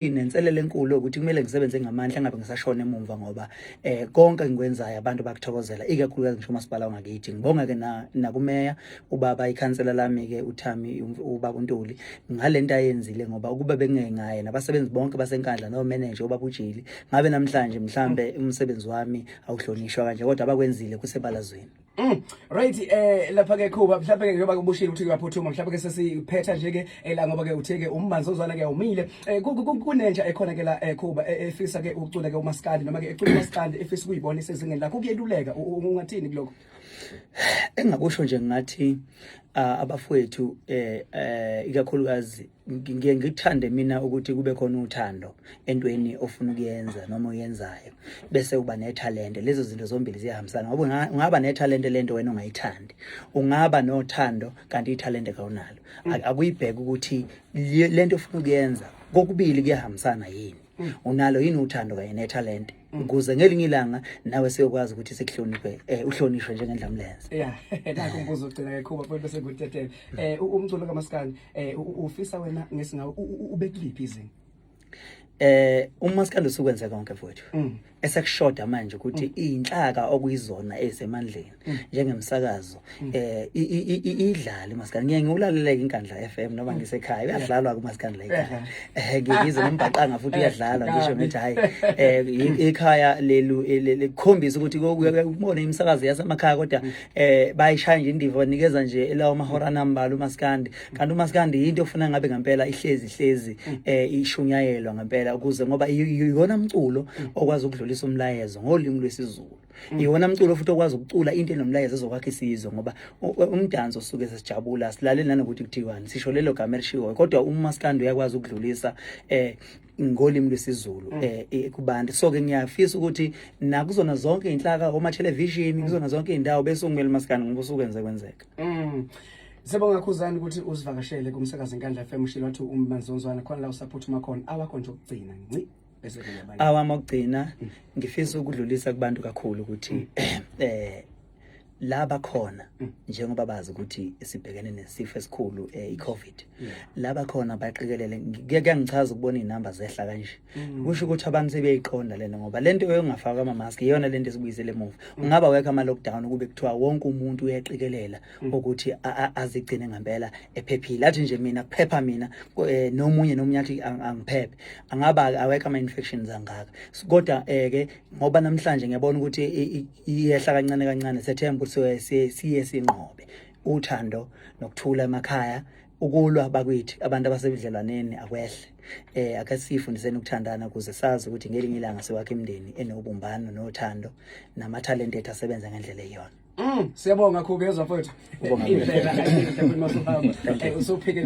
Inenselelo enkulu ukuthi kumele ngisebenze ngamandla, ngabe ngisashona emumva, ngoba konke engikwenzayo abantu bakuthokozela, ikakhulukazi ngisho umasipala wangakithi. Ngibonga ke na nakumeya, ubaba, ikhansela lami ke uThami, ubaba uNtuli, ngalento ayenzile, ngoba ukuba bengengaye nabasebenzi bonke baseNkandla no manager ubaba uJili, ngabe namhlanje mhlambe umsebenzi wami awuhlonishwa kanje, kodwa abakwenzile kusebalazweni. Right, lapha ke Khuba, mhlawumbe ke njengoba kubushile ukuthi kuyaphuthuma, mhlawumbe ke sesiphetha nje ke la, ngoba ke uthe ke ummanzozwana ke umile. Kunentsha ekhona ke la, Khuba, efisa ke ukucula ke umaskandi noma ke ecula umaskandi, efisa ukuyibona isezingeni lakho, ukuyeluleka, ungathini kuloko? Engakusho nje, ngathi abafowethu, ikakhulukazi ngiye ngikuthande mina ukuthi kube khona uthando entweni ofuna ukuyenza noma uyenzayo, bese uba nethalente. Lezo zinto zombili ziyahambisana, ngoba ungaba nethalente lento wena ongayithandi, ungaba nothando kanti ithalente kawunalo. Akuyibheke ukuthi lento ofuna ukuyenza, kokubili kuyahambisana yini, unalo yini uthando kanye nethalente, ukuze ngelinye ilanga nawe siyokwazi ukuthi sikuhloniphe, uhlonishwe njengendlamlenze. Yeah, nakho umbuzo ogcina ke Khuba, futhi bese ngikutetele. Umculo kaMaskandi, ufisa wena ngesingawe ube kuliphi izinga? Umaskandi usukwenze konke, mfowethu. Esekushoda manje ukuthi iy'nhlaka okuyizona ezisemandleni njengemsakazo idlale umaskandi. Ngiye ngiwulaleleke iNkandla FM noma ngisekhaya, uyadlalwa kumaskandi la ekhaya. Ngizwe nombhaqanga futhi uyadlalwa, ngisho ngithi hayi, ikhaya lelu likukhombisa ukuthi kubona imisakazo yasemakhaya, kodwa bayishaya nje indiva, banikeza nje lawo mahora nambalwa umaskandi, kanti umaskandi into ofuna ngabe ngempela ihlezi hlezi ishunyayelwa ngempela, ukuze ngoba iyona mculo okwazi ukudlulisa umlayezo ngolimi lwesiZulu, iwona mculo futhi okwazi ukucula into enomlayezo ezokwakha isizwe, ngoba umdanso usuke sesijabula, silaleli nanokuthi kuthiwani, sisho lelo gama elishiwoyo, kodwa umaskandi uyakwazi ukudlulisa ngolimi lwesiZulu kubantu. So ke ngiyafisa ukuthi nakuzona zonke inhlaka, oma television, kuzona zonke indawo, bese ungumele umaskandi, ngoba usukenze kwenzeka. Sibonga, Khuzani, ukuthi uzivakashele kumsakazo Inkandla FM. Ushilo wathi umanzonzwana khona la usaphuthuma khona, awakho nje ukugcina ngci bese kuyabala. Awami okugcina, ngifisa ukudlulisa kubantu kakhulu ukuthi laba khona, njengoba bazi ukuthi sibhekene nesifo esikhulu, iCovid, laba khona baqikelele. Kuyangichaza ukubona izinamba zehla kanje, kusho ukuthi abantu sebeyiqonda lento, ngoba lento yongafaka ama mask iyona lento esibuyisele emuva. Ungaba wekho ama lockdown kube kuthiwa wonke umuntu uyaqikelela ukuthi azigcine ngempela ephephile, athi nje mina kuphepha mina, nomunye nomunye athi angiphephe, angaba awekho ama infections angaka. Kodwa ke ngoba namhlanje ngiyabona ukuthi iyehla kancane kancane, sethemba ukuthi siye sinqobe. Uthando nokuthula emakhaya, ukulwa bakwethu, abantu abasebudlelwaneni akwehle, ake sifundiseni ukuthandana ukuze sazi ukuthi ngelinye ilanga siwakhe imindeni enobumbano nothando, namathalente ethu asebenza ngendlela eyiyona. Siyabonga Khuba, yezwa mfowethu. Ubonga. Indlela ayinhle masuhamba. Usuphike.